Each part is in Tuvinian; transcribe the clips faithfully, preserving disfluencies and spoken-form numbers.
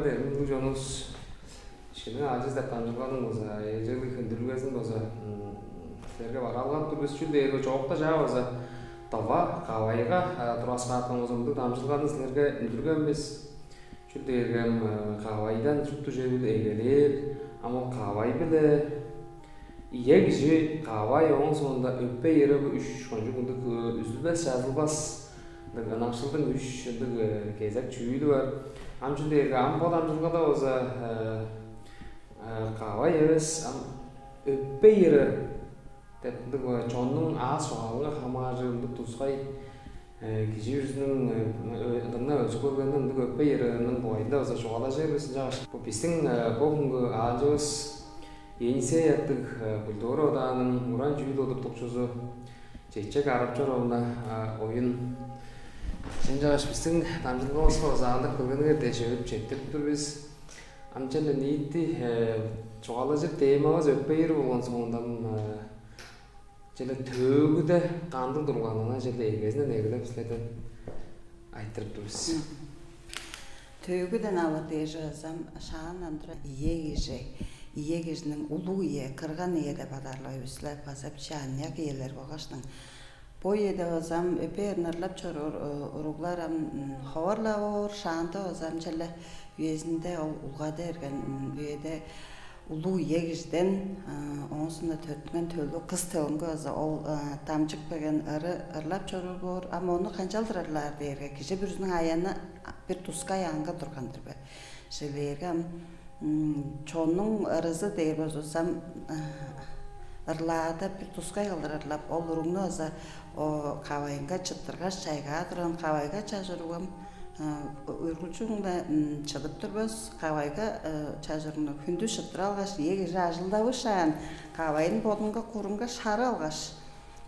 Эргим улуг чонувус, кичиниң аалчы деп дамчылганың база ээлчеглиг хүндүлгезин база силерге бараалгап тур бис. Чүл дээрге чоокта чаа база Тыва Кавайга тураскааткан болза, мындыг дамчылганы силерге үндүрген бис. Чүл дээрге кавайдан чүктү чевил эгелээр, ам ол кавай-биле ийе кижи, кавай, ооң соонда өпей-ыры, бо үш кончуг ындыг үзүлбес-чазылбас ындыг ынакшылдың үш ындыг кезек чүүлү бар. Ам чүл дээрге ам бо дамчылгада база кавай эвес, ам өпей-ыры деп ындыг чоннуң аас чогаалынга хамааржыр ындыг тускай кижи бүрүзүнүң дыңнап өзүп келгенинден ындыг өпей-ырының дугайында база чугаалажыр бис. Ынчангаш бо бистиң бо хүнгү аалчывыс Енисей аттыг культура одааның уран чүүл удуртукчузу Чечек Арапчоровна Оюн. Ынчангаш бистиң дамчылгавыска база аалдап келгениңер дээш өөрүп четтирип тур бис. Ам черле ниити чугаалажыр темавыс өпей-ыры болган соонда, ам черле төөгүде кандыг турганын черле эгезинден эгелеп силерден айтырып тур бис. Төөгүден алыр дээш ызам, шаандан тура ийе кижи, ийе кижиниң улуг ийе, кырган ийе деп адарлыг эвес-ле, база биче аныяк иелер болгаштың. Бо үеде базам өпей-ырын ырлап чоруур уруглар ам ховар-ла боор, шаанда базам черле үезинде ол улгады берген үеде улуг ийе кижиден, оозунда төрүттүнген төлү кыс төлүнге база ол дамчып келген ыры ырлап чоруур боор. Ам ону канчалдыр ырлаар дээрге, кижи бүрүзүнүң аяны бир тускай аңгы турган-дыр бе? Шилээрге ам чоннуң ырызы дээр болзувусам, ырлаада бир тускай кылдыр ырлап, ол уругну база кавайынга чыттыргаш, чайгаа турган кавайга чажырыгым үргүлчү-биле чыдып турбас, кавайга чажырыгны хүндү чыттыр алгаш, ийе кижи ажылдавышаан, кавайын бодунга курунга шары алгаш,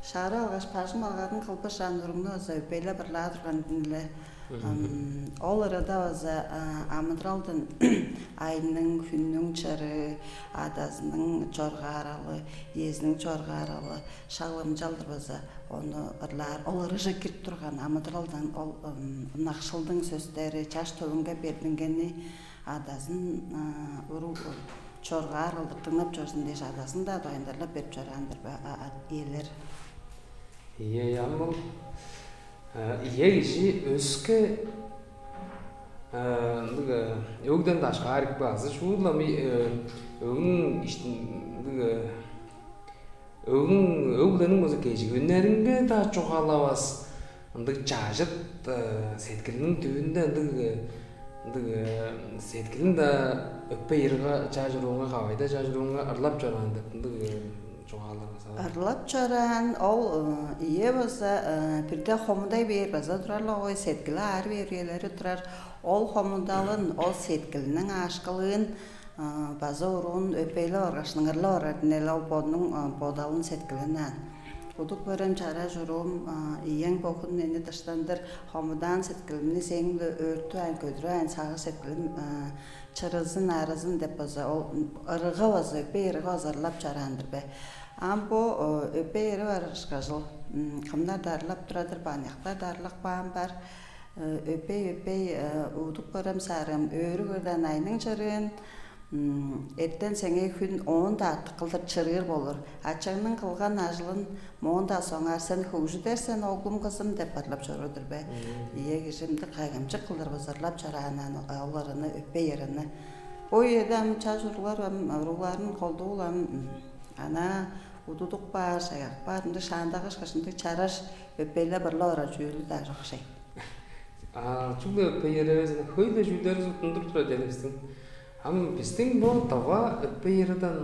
шары алгаш, бажың-малгадын кылбышаан, уругну база өпейлеп ырлаа турган-дыр ийин. Ол ырыда база амыдыралдан айның, хүннүң чырыы, адазының чоргааралы, иезиниң чоргааралы, шак ынчалдыр база ону ырлаар, ол ырыже кирип турган амыдыралдан ол ынакшылдың сөстери, чаш төлүнге бердингени, адазын уруг чоргаар кылдыр дыңнап чорзун дээш, адазын-даа доюндарлап берип чораан-дыр бе, иелер? Ийе, ам ол ийе кижи өске ындыг өгден дашкаар икпе азы шуут-ла өгнүң иштин ындыг өгүң өг-бүлениң болза кежигүннеринге-даа чугаалавас, ындыг чажыт сеткилиниң түбүнде ындыг ындыг сеткилин-даа өпей-ырга чажырууңга, кавайда чажырууңга ырлап чораан деп ындыг чугаалар база бар. Ырлап чораан ол ийе болза бирде хомудай бээр база турар-ла, ой, сеткили аар бээр үелери турар. Ол хомудалын, ол сеткилиниң аашкылыын база уруун өпейлеп оргаш, ыңырлап орар-дыр ийин, ол бодунуң бодалын, сеткилин аан. Удуп көрем, чараш уруум, ийең бо хүн мени дыштандыр, хомудаан сеткилимни сээң-биле өөртүп аайн, көдүрүп аайн, сагыш-сеткилим чырызын, арызын деп база ол ырыга база, өпей-ырыга база ырлап чораан-дыр бе. Ам бо өпей-ыры бар ышкажыл, кымнар-даа ырлап турар-дыр бе, аныяктар-даа ырлап каан бар. Өпей, өпей, удуп көрем, саарыым, өөрү көрден айның чырыын, эртен сеңээ хүн оон-даа артык кылдыр чырыыр болур. Ачаңның кылган ажылын моон-даа соңгаар сен хөгжүдер сен, оглум, кызым, деп ырлап чоруур-дур бе? Ийе, кижи ындыг кайгамчык кылдыр база ырлап чорааннар ол ырыны, өпей ырыны. Бо үеде ам чаш уруглар ам уругларын колдуул ам анаа удудук баар, чаяк баар, ындыг шаандагы ышкаш ындыг чараш өпейлеп ырлап орар чүүлү-даа чок шей. А чүгле өпей-ыры эвес, хөй-ле чүүлдеривис уттундуруп турар чүве бистиң. Ам бистиң бо тыва өпей-ырыдан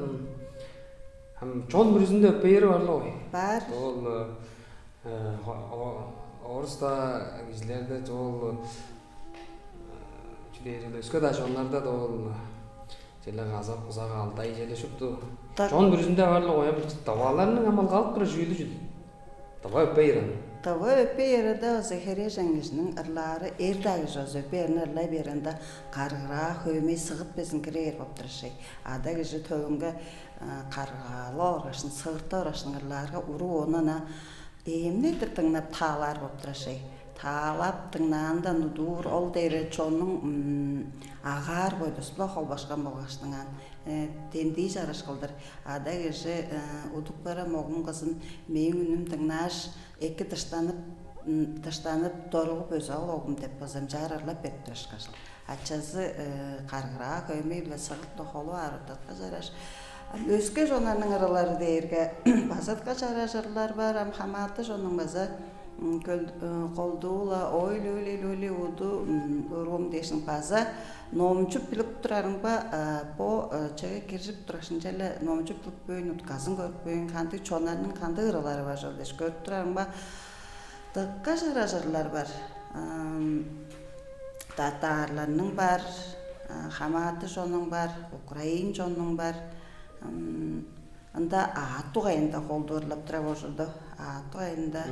ам чон бүрүзүнде өпей-ыры бар-ла ой. Бар. Ол орус-даа кижилерде, ол чү дээр, өске-даа чоннарда-даа ол черле казак, кузак, алдай, черле шупту чон бүрүзүнде бар-ла ой. Ам тываларның амал калып турар чүүлү чүл? Тыва өпей-ырын. Тыва өпей-ырыда база херээжен кижиниң ырлаары, эр-даа кижи база өпей-ырын ырлай бээринде, каргыраа, хөөмей, сыгыт безин кирер боп турар шей. Ада кижи төлүнге каргыраалап оргашын, сыгыртап оргашын ырлаарга, уруг ону ана эмнедир дыңнап таалаар боп турар шей. таалап дыңнаандан удуур, ол дээрге чоннуң агаар бойдус-биле холбашкан болгаштыңаан, дендии чараш кылдыр. Ада кижи удуп барам, оглум, кызым, мээң үнүм дыңнааш, эки дыштанып, дыштанып доругуп өзүп ал, оглум деп база ынчаар ырлап берип турар ышкажыл. Ачазы каргыраа хөөмей-биле сыгыт-ла холу аарыптатка чараш. Ам өске чоннарның ырылары дээрге базатка чараш ырлар бар. Ам хамааты чоннуң база колдуу-ла ой-ле-ле-ле уду уруум дээшиң база номчуп билип турарың ба, бо чеге киржип турашыңча-ла номчуп билиппейн, утказын көрүппейн, кандыг чоннарның кандыг ырылары бар чол дээш көрүп турарың ба? Дыка чараш ырлар бар. Татаарларның бар, хамааты чоннуң бар, украин чоннуң бар. Ында аът дугайында холдуурлап тура болчулду. Аът дугайында,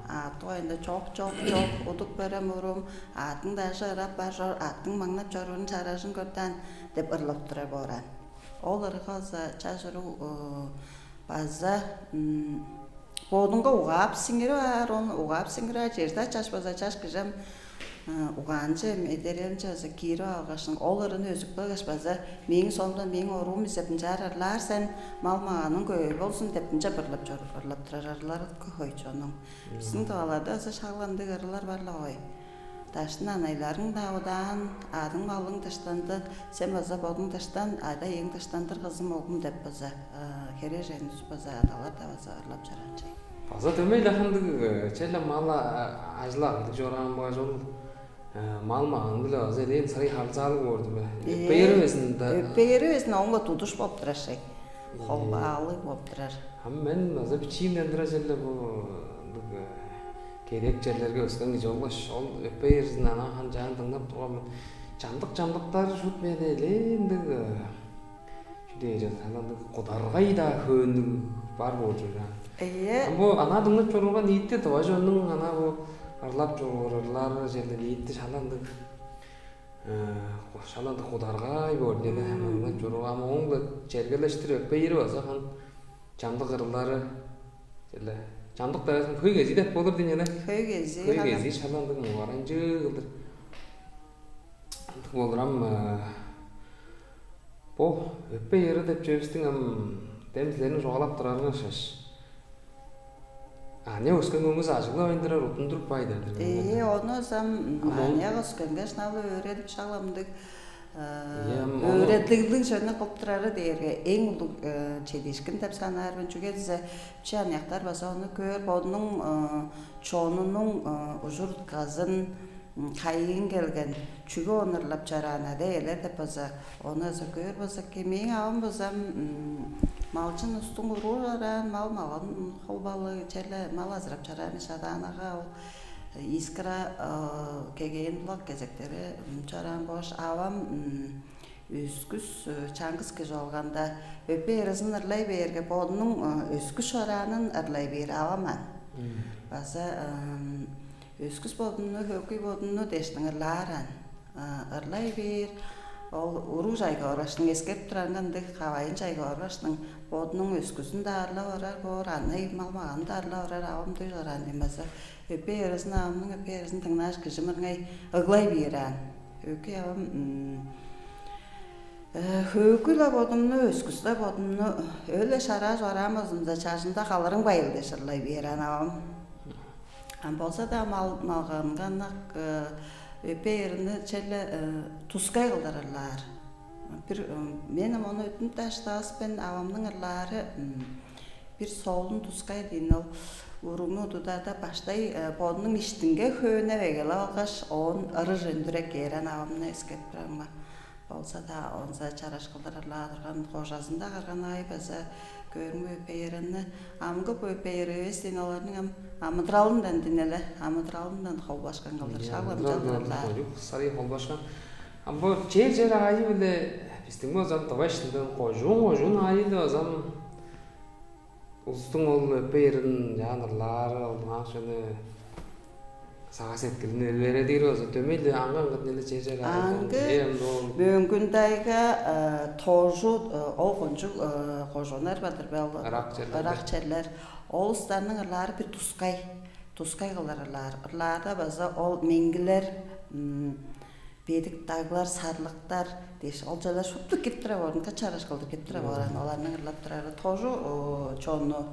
аът дугайында чок, чок, чок, удуп көрем, уруум, аъттың дажы ырап бар чор, аъттың маңнап чоруурун чаражын көрден деп ырлап тура бооран. Ол ырыга база чаш уруг база бодунга угаап сиңирип аар, ону угаап сиңирип аар, черде чаш база чаш кижем угаанчы эм эдерелинче база киирип алгашын, ол ырыны өзүп келгеш база мээң соомдан мээң оруум изеп ынчаар ырлаар сен, мал маганың көй болзун деп ынча ырлап чор ырлап турар ырлар хөй чонуң. Биздиң дываларда база шак ындыг ырлар бар-ла гой. Даштын анайларың-даа удаан, адың малың дыштанды, сен база бодуң дыштан, ада эң дыштандыр кызым, оглум деп база херээжен улус база адалар-даа база ырлап чораан чай. База дөмей-ле ындыг черле мал ажылы ындыг чораан бааш ол мал магаан-биле база элээн сырый харылзаалыг боор-дур бе? Өппейер безин да. Өппейер безин оңго тудуш болуп турар шей. Холбаалыг болуп турар. Ам мен база бичиимден тура черле бу ындыг керек черлерге өскен кижи болгаш ол өппейерзин анаа ханчаан дыңнап турган мен. Чамдык чамдыктар шут мен элээн ындыг чүдээ чер андыг кударгай-даа хөөннүг бар болчу. Ийе. Ам бу анаа дыңнап чорууга ниитти тыва чоннуң анаа бу ырлап чоруур ырлары черле ниитти шала ындыг шала ындыг кударгай боор деди дыңнап чорууга ам ооң-биле чергелештир өппейири база хан чамдык ырылары черле чамдык дараазын хөй кезии деп болур дейн эле. Хөй кезии. Хөй кезии шала ындыг мугаранчыы кылдыр. Ындыг болур ам бо өппей ыры деп чүвевистиң ам дем силерниң чугаалап турарыңар ышкаш. Аныяк өскен көңүс ажыглавайн турар утундуруп баайдыр. Ээ, ону сам аныяк өскенге шынап-ла өөредип шаламдыг өөредиглиг чөне кылып турары дээрге эң улуг чедиишкин деп санаар мен. Чүге дизе чи аныяктар база ону көөр бодунуң чонунуң ужур-утказын кайыын келген чүге ону ырлап чораан ада-иелер деп база ону база көөр база ке мээң авам базам малчын устуң уруу чораан, мал маган холбалы черле мал азырап чораан иш адаанага ол искра кегейин булак кезектери чораан болгаш авам өскүс чаңгыс кижи болганда өпе ырызын ырлай бээрге бодунуң өскүс чораанын ырлай бээр авам ан. База өскүс бодумну, хөкүй бодумну дээштиң ырлаар ан. Ырлай бээр. Ол уруг чайга оргаштың эскерип турарынга ындыг кавайын чайга оргаштың бодунуң өскүзүн даарлап орар боор, аны мал маганын даарлап орар авам дүй чораан дем база өпей ырызын авамның өпей ырызын дыңнааш кижи мырыңай ыглай бээр аан. Өкей авам хөөгү-ла бодумну, өскүс-ла бодумну өле шараа чораан болзумза чажында калырың байыл деш ырлай бээр аан авам. Ам болза-даа мал малганганнак эпейерни черле тускай кылдырырлаар. Бир мен ам ону өттүнүп даштаабыс мен авамның ырлаары бир солун тускай диин ол уругну удударда баштай бодунуң иштинге хөөнеп эгелеп алгаш, оон ырыж өндүреп кээрен авамны эскертип турарымга. Болза-даа онза чараш кылдырарлаадырган кожазында кырган аай база көрүңү бээренни амгы бөө бээр эвес дейн оларның ам амыдыралындан динеле амыдыралындан холбашкан кылдыр шагламчалдырлар. Сарый холбашкан. А бо чер чер аайы биле биздин базам тыва иштинден кожуун кожуун аайы деп азам улустуң ол өпе ерин жанрлары ол аңшыны сага сеткилин элередир болза дөмей эле аңгы аңгы эле чер чер аайы. Аңгы мөңгүндайга тожу ол кончуг кожуунар бадыр бе ол ырак черлер. Ырак черлер. Ол устарның ырлаары бир тускай. Тускай кылдыр ырлаар. Ырлаарда база ол меңгилер, м, бедик даглар, сарлыктар дээш, ол чалар шупту кирип тура боорун, качараш кылдыр кирип тура бооран, оларның ырлап турары тожу чонну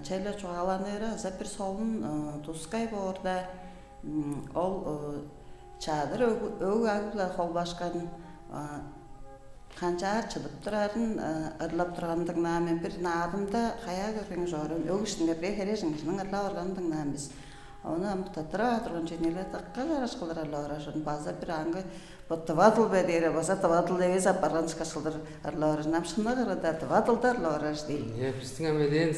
чайлар чугааланыыры аза бир солун тускай боорда, м, ол э, чадыр өг, өг агы-биле холбашкан а, канчаар чыдып турарын э, ырлап турганын дыңнаан мен. Бир наадымда каяа көрген чоорун, өг иштиңерге херээжен кижиниң ырлап органын дыңнаан бис. Ону ам тыттырып турган чүвелер дыка чараш кылдыр ырлап орар. База бир аңгы бо тыва дыл бе дээре, база тыва дыл эвес апарган ышкаш кылдыр ырлап орар. Ам шыны кырында тыва дылда ырлап орар дейм. Э, биздиң ам эден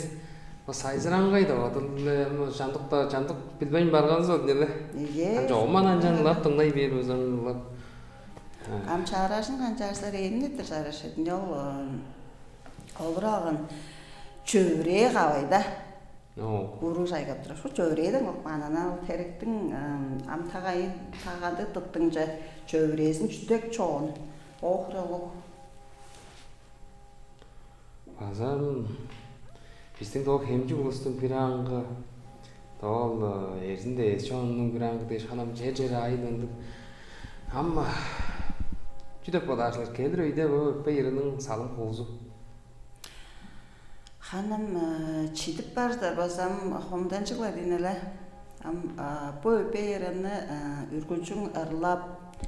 бо сайзыраңгай тыва дыл, э, ам чамдыкта чамдык билбейн барганывыс ол эле. Ийе. Ам чогуман анчан ылап дыңнай бээр болзам ылап. Ам чааражын канчаарзар ээн-дир чаараш эдин ол олур алган чөвүрээ кавайда. О. Уруу жайгап турар. Шу чөвүрээден кылып ананан ол теректиң ам тагайын тагады тыттыңче чөвүрээзин чүдек чоон оохуралыг. База ам биздиң доо хемчиг улустуң бир аңгы доол эрзинде эс чонунуң бир аңгы дээш ханам чер чер айын ындыг. Ам чү деп бодаар силер, келир өйде бо өппей ырының салым хуузу? Ханам э, чидип бар-дыр базам хомданчыгла дейнеле. Ам а, бу өпей ыраны а, үргүлчүң ырлап,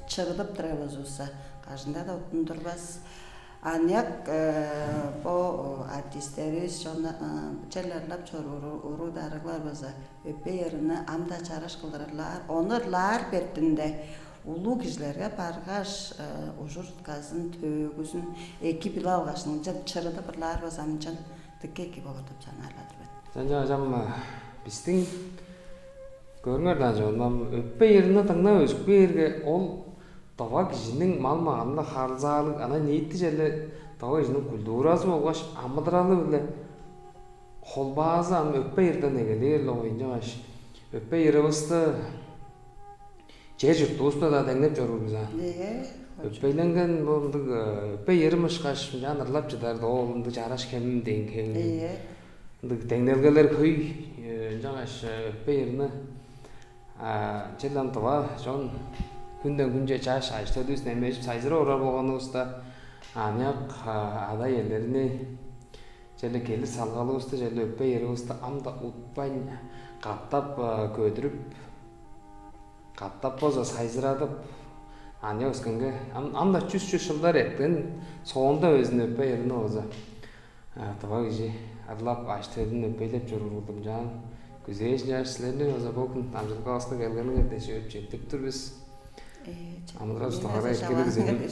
чырыдып турар болзувусса, кажында да уттундурбас. Аныяк э, бо артистеривис чонда э, чел ырлап чоруур уруу дарыглар база өпей ырыны ам-да чараш кылдыр ырлаар. Ону ырлаар бертинде улуу кижилерге баргаш э, ужур утказын, төөгүзүн эки билип алгаш, ынчан чырыдып ырлаар база ынчан дыка эки болур деп санаарлар-дыр мен. Чанча ажам биздиң көрүңер даан чоннам өппей ырны дыңнап өзүп кээрге ол тыва кижиниң мал-маганында харылзаалыг ана ниити черле тыва кижиниң культуразы болгаш амыдыралы-биле холбаазы ам өппей ырдан эгелээр-ле оюнчугаш өппей ырывысты чер чурттувуста-даа деңнеп чоруур бис аан. Ийе. Өппейленген бо ындыг өппей ырым ышкаш мынчаан ырлап чыдар ол ындыг чараш хемим дең хемим. Ийе. Ындыг деңнелгелер хөй ынчангаш өппей ырны черле ам тыва чон хүнден хүнче чаш ажы-төлүвүс немежип сайзырап орар болганывыста аныяк ада иелерини черле келир салгалывысты черле өппей ырывысты ам-да утпайн катап көдүрүп катап болза сайзырадып аныяк өскенге ам ам-да чүс чүс чылдар эрткен соонда өзүн өппей ырны болза тыва кижи ырлап ажы-төлүн өппейлеп чоруур кылдымчаан күзээш ынчаш силерни база бо хүн амчылгавыска келгениңер дээш өөрүп четтирип тур бис. Амыдырал устугара эрткени күзээни.